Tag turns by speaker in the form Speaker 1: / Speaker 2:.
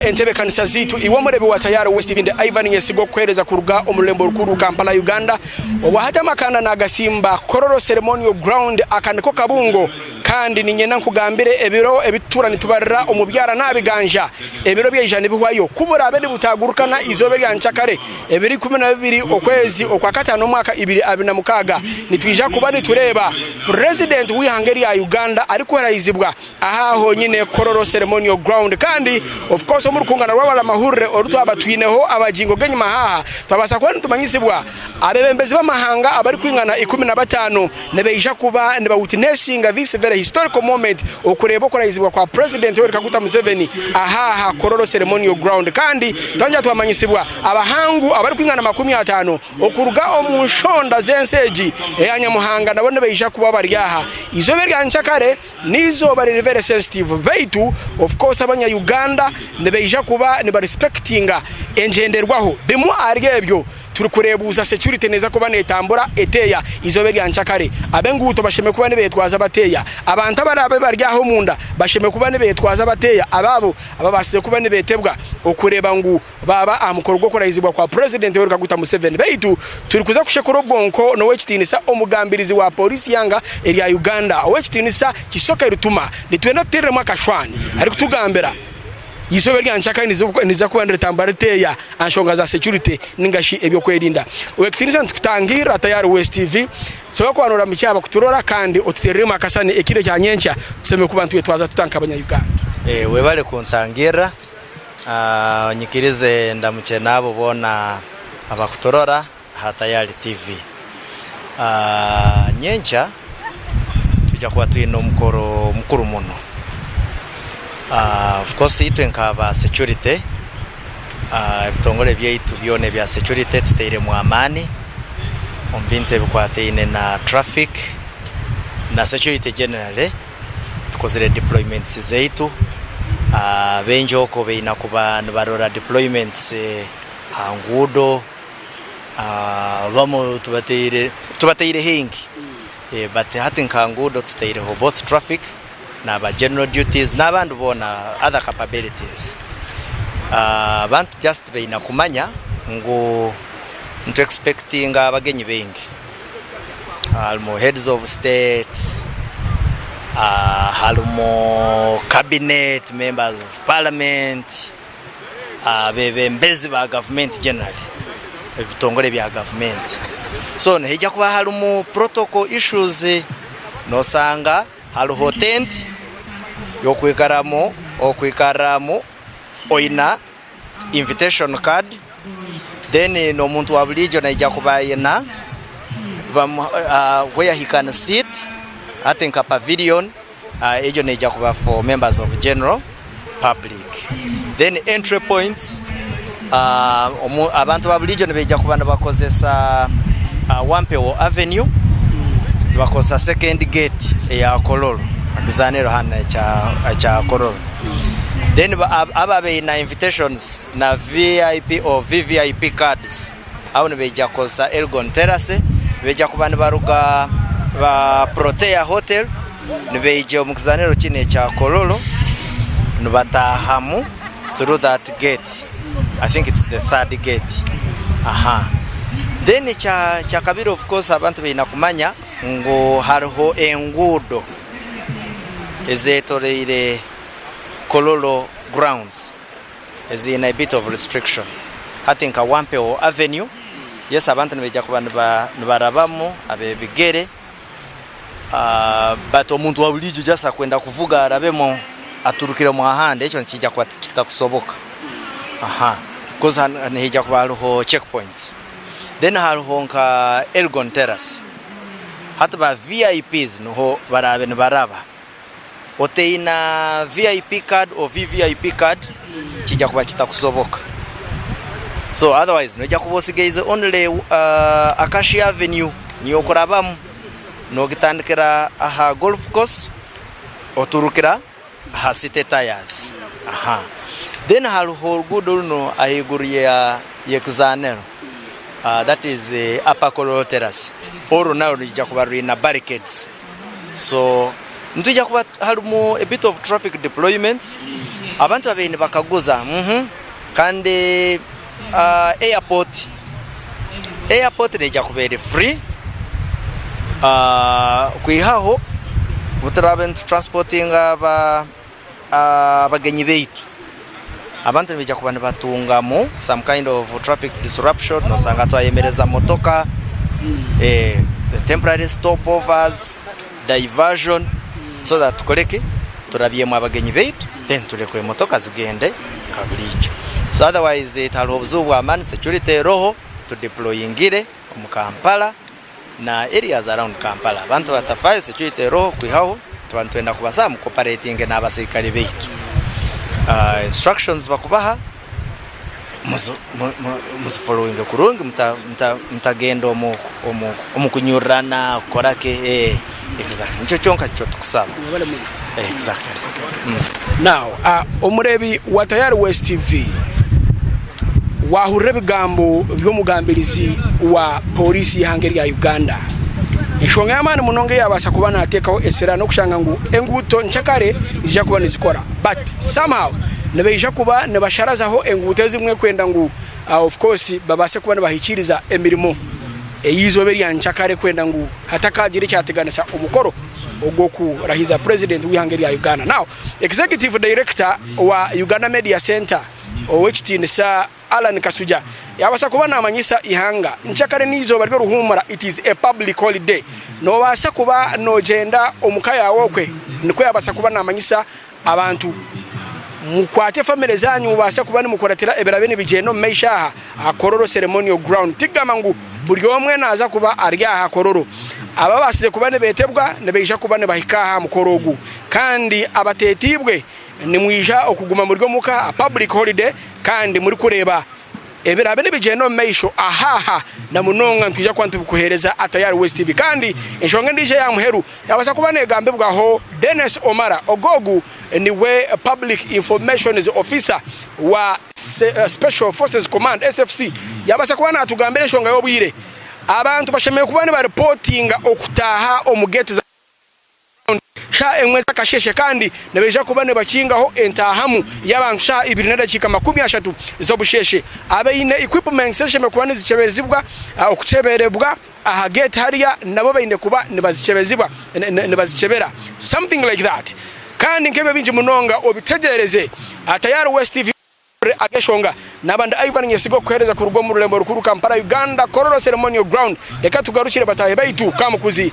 Speaker 1: Entebekanisa zaitu iwe omureebi wa Tayari West TV ndi Ivan Nyesigwa okukuheereza kuruga omu rurembo rukuru Kampala Uganda. Obwahati amakanda nagasimba Kololo Ceremonial Ground aka niko kabungo kandi niinyenda nkugambire ebiro ebitutuura nitubarira omu byara n'aha biganja ebiro byaija nibihwayo ku buraabe nibutagurukana eizooba erya nkyakare ebiro 12 okwezi okwakataano omwaka ibiri abiri na mukaaga nitwija kuba nitureeba Purezidenti w'eihanga erya Uganda arikuraizibwa Aha honyine Kololo Ceremonial Ground kandi of course omu rukungana rw'abaramahurire oru twaba twineho abagingo g'enyima haaha twabaasa kuba nitumanyisibwa abebembezi b'amahanga abarikwingana 15 nibaija kuba niba witnessinga this very historical moment okureeba okurahizibwa kwa President Yoweri Kaguta Museveni ahaaha Kololo Ceremonial Ground kandi twayongyera twamanyisibwa abahangu abarikwingana 50 Okuruga omu nshonda z'ensi egi eya Nyamuhanga nabo nibaija kuba bari aha. Eizooba erya nkyakare n'eizooba riri very sensitive beitu of course abanya Uganda nibaija kuba niba respectinga engyenderwaho. Bimwe ahari ebyo turi kureebuuza security neeza kuba netambura eteeya eizooba erya nkyakare. Ab'enguuto bashemereire kuba nibetwaza bateeya. Abantu abaraabe bari aha omunda bashemereire kuba nibetwaza bateeya. Abaabo ababaasize kuba nibetebwa okureeba ngu baaba aha mukoro gw'okurahizibwa kwa Purezidenti Yoweri Kaguta Museveni. Beitu turikuza kushekura obwonko n'owekitiinisa omugambirizi wa Pooriisi y'eihanga erya Uganda, Owekitiinisa Kisoke Rutuma. Nitwenda tuteereremu akashwani arikutugambira eizooba erya nkyakare niriza kuba niritambura riteeya aha nshonga za security ninga shi eby'okwerinda. Owekitiinisa nitukutangirira Tayari West TV. Sobola kuba nooramukya abakuturora kandi otuteereremu akasani ekiro ekya nyenkya tusemeriire kuba nitwetwaza tuta nk'abanya Uganda?
Speaker 2: Webale kuntangirira. Onyikirize ndamukye n'abo boona abakuturora aha Tayari TV. Nyenkya twija kuba twine omukoro mukuru muno. Of course itwe nka ba security, ebitongore byaitu byona ebya security tutairemu amaani omu bintu ebikwataine na traffic na security generally. Tukozire deployments zaitu. Baingi okwo baine kuba nibarora deployments aha nguudo, abamwe tubateire haingi but hati nka nguudo tutaireho both traffic naba general duties n'abandi boona other capabilities. Abantu just baine kumanya ngu nitu expectinga abagenyi baingi. Harimu heads of state, harimu cabinet, members of parliament, abebembezi ba gavumenti generally, ebitongore bya gavumenti. So nihaija kuba harimu protocol issues, noshanga hariho tent y'okwikaramu, okwikarramu oina invitation card then n'omuntu wa buriijo naija kuba ayina where he can sit hati nka pavilion egyo neija kuba for members of general public then entry points abantu ba buriijo nibaija kuba nibakozesa Wampewo avenue nibakozesa second gate eya Kololo ekizaaniro hanu ekya Kololo. Then abo abaine invitations na VIP or VVIP cards abo nibaija kukozesa Elgon Terrace, nibaija kuba nibaruga ba Protea Hotel nibaija omu kizaniro kinu ekya Kololo nibataahamu through that gate, I think it's the third gate. Aha. Then ekyakabiri of course abantu baine kumanya ngu hariho enguudo ezetoreire Kololo grounds eziine a bit of restriction. Hati nka Wampewo Avenue, yes abantu nibaija kuba nibarabamu ab'ebigere but omuntu wa buriijo just akwenda kuvuga arabemu aturukiremu ahandi ekyo nikiija kuba kitakusoboka because nihaija kuba hariho check points. Then hariho nka Elgon Terrace, hati ba VIPs niho baraabe nibaraba. Otaine VIP card or VVIP card kiija kuba kitakusoboka. So otherwise noija kuba otsigaize only Acacia Avenue niyo okurabamu nogitandikira aha golf course oturukira aha City Tyres. Aha. Then hariho oruguudo runo ahaiguru y'ekizaaniro that is Upper Kololo Terrace oru narwo rwija kuba rwine barricades. So nitwija kuba harimu a bit of traffic deployments. Abantu babaire nibakaguza kandi airport, airport neija kuba eri free kwihaho obu turaabe nitu transportinga abagenyi baitu, abantu nibaija kuba nibatungamu some kind of traffic disruption, noshanga twayemereza motoka, temporary stopovers, diversion so that tukore ki? Turabyemu abagenyi baitu then turekure emotoka zigyende nka buriijo. So otherwise tihariho buzibu bwa maani, security eroho, tu deployingire omu Kampala na areas around Kampala. Abantu batafayo security eroho kwihaho tuba nitwenda kubasaba mu cooperatinge n'abasirikare baitu. Instructions bakubaha muzifollowinge kurungi mutagenda omu kunyururana kukora ki exactly nikyo kyonka nikyo tukusaba exactly.
Speaker 1: Now omureebi wa Tayari West TV waahurira ebigambo by'omugambirizi wa pooriisi y'eihanga erya Uganda. Enshonga y'amaani munonga ei yaabaasa kuba naateekaho esira n'okushanga ngu enguuto nkyakare niziija kuba nizikora but somehow nibaija kuba nibasharazaho enguuto ezimwe kwenda ngu of course babaase kuba nibahikiiriza emirimo ey'eizooba erya nkyakare kwenda ngu hatakaagira ekyateganisa omukoro ogw'okurahiza Purezidenti w'eihanga erya Uganda. Now Executive Director wa Uganda Media Centre Ow'ekitiinisa Allan Kasujja yaabaasa kuba naamanyisa eihanga nkyakare n'eizooba ry'oruhuumura, it is a public holiday, noobaasa kuba noogyenda omu ka yaawe okwe nikwo yaabaasa kuba naamanyisa abantu. Mukwate famire zaanyu mubaase kuba nimukuratira ebiraabe nibigyenda omu maisho aha aha Kololo Ceremonial Ground. Tikugamba ngu buri omwe naaza kuba ari aha Kololo. Ababaasize kuba nibeetebwa nibaija kuba nibahika aha mukoro ogu kandi abateetiibwe Nimwija okuguma muri omuka aha public holiday kandi murikureeba ebiraabe nibigyenda omu maisho ahaha na munonga nitwija kuba nitubikuheereza Atayari West TV. Kandi enshonga endiijo eya muheru yabaasa kuba negambibwaho Denis Omara ogu ogu niwe Public Informations Officer wa Special Forces Command, SFC, yabaasa kuba natugambira enshonga y'obwire abantu bashemereire kuba nibaripotinga okutaaha omu gate za Shaaha emwe z'akasheeshe kandi nibaija kuba nibakingaho entaahamu y'abantu shaaha ibiri n'edakiika 30 z'obusheeshe. Abaine equipments ezishemereire kuba nizikyebezibwa okukyeberebwa aha gate hariya nabo baine kuba nibazikyebezibwa nibazikyebera something like that kandi nk'ebyo bingi munonga obitegyereze Tayari West TV. Ag'eshonga, Naaba ndi Ivan Nyesiga okukuheereza kuruga omu rurembo rukuru Kampala, Uganda, Kololo Ceremonial Ground. Reka tugarukire bataahi baitu, Kamukuzi.